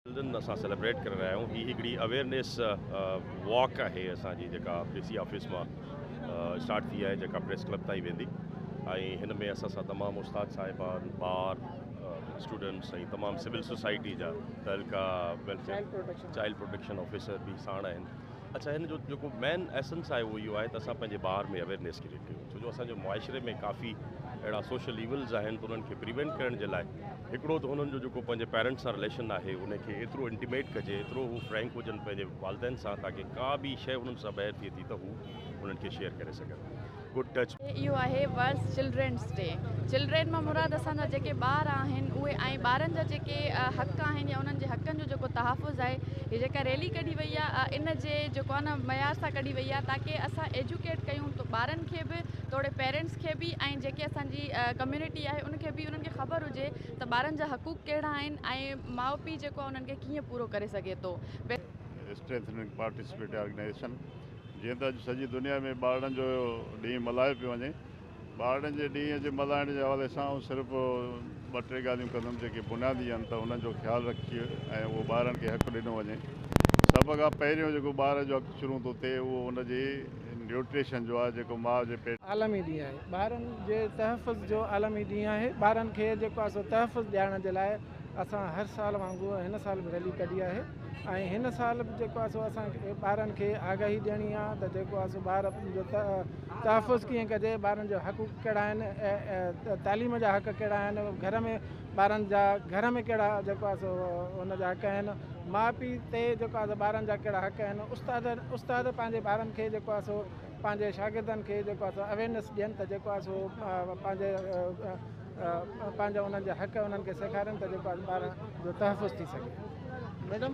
Children اسان celebrate ڪري رهيا آهيون. هي هڪڙي اويئرنيس واڪ آهي اسان جي، جيڪا ڊي سي آفيس مان اسٽارٽ ٿي آهي، جيڪا پريس ڪلب تائين ويندي، ۽ هن ۾ اسان سان تمام استاد صاحبان، ٻار، اسٽوڊنٽس ۽ تمام سول سوسائٽي جا تعلقه ويلفيئر چائلڊ پروٽيڪشن آفيسر به ساڻ آهن. اڇا، هن جو جيڪو مين ايسنس آهي اهو اهو آهي ته اسان پنهنجي ٻار ۾ اويئرنيس ڪريٽ ڪيون، ڇو جو اسان جو معاشري ۾ ڪافي اهڙا سوشل ايولز آهن ته انهن کي پريونٽ ڪرڻ جي لاء هڪڙو ته هنن جو جيڪو پنهنجي پيرنٽس سان رليشن آهي ان کي ايترو انٽيميٽ ڪجي، ايترو هو فرينڪ هجن پنهنجي والدين سان، تاڪه ڪا به شيء هنن سان ٻاهر ٿئي ٿي ته هو انهن کي شيئر ڪري سگهن. Good touch. اهو آهي ورلڊ چلڊرينس ڊي. چلڊرين مان مراد اسان جا جيڪي ٻار آهن اهي، ۽ ٻارن جا جيڪي حق آهن يا انهن جي حقن جو جيڪو تحفظ آهي. هي جيڪا ريلي ڪڍي وئي آهي ان جي جيڪو آهي نه معيار سان ڪڍي وئي آهي، تاڪه اسان ايجوڪيٽ ڪيون ته ٻارن کي به توڙي پيرنٽس کي به، ۽ جيڪي اسان جي ڪميونٽي آهي ان کي به، انهن کي خبر هجي ته ٻارن جا حقوق ڪهڙا آهن ۽ ماء پيء جيڪو آهي انهن کي ڪيئن پورو ڪري سگهي ٿو. اسٽرينٿننگ پارٽيسپيٽ آرگنائيزيشن، جيئن ته اڄ سڄي دنيا ۾ ٻارڙن جو ڏينهن ملهايو پيو وڃي. ٻارڙن جي ڏينهن جي ملهائڻ جي حوالي سان آئون صرف ٻه ٽي ڳالهيون ڪندم جيڪي بنيادي آهن ته انهن جو خيال رکجي ۽ اهو ٻارن کي حق ڏنو وڃي. سڀ کان پهريون جيڪو ٻار جو حق شروع ٿو ٿئي اهو ان جي نيوٽريشن جو آهي، جيڪو ماء جي پيٽ. عالمي ڏينهن آهي، ٻارن جي تحفظ جو عالمي ڏينهن آهي. ٻارن کي جيڪو آهي سو تحفظ ڏيارڻ جي لاء اسان هر سال وانگر هن سال به ريلي ڪڍي آهي، ۽ هن سال به جيڪو آهي سو اسان ٻارن کي آگاهي ڏيڻي آهي ته جيڪو آهي سو ٻار جو تحفظ ڪيئن ڪجي، ٻارن جو حقوق ڪهڙا آهن، تعليم جا حق ڪهڙا آهن، گهر ۾ ٻارن جا گهر ۾ ڪهڙا جيڪو آهي سو ان جا حق آهن، ماء پيء تي جيڪو آهي سو ٻارن جا ڪهڙا حق آهن، استاد پنهنجي ٻارن کي جيڪو آهي سو پنهنجي شاگردن کي جيڪو آهي سو اويئرنيس ڏين ته جيڪو آهي سو پنهنجي پنهنجا انهن جا حق انهن کي سيکارين ته جيڪو آهي ٻارن جو تحفظ ٿي سگهي. ميڊم.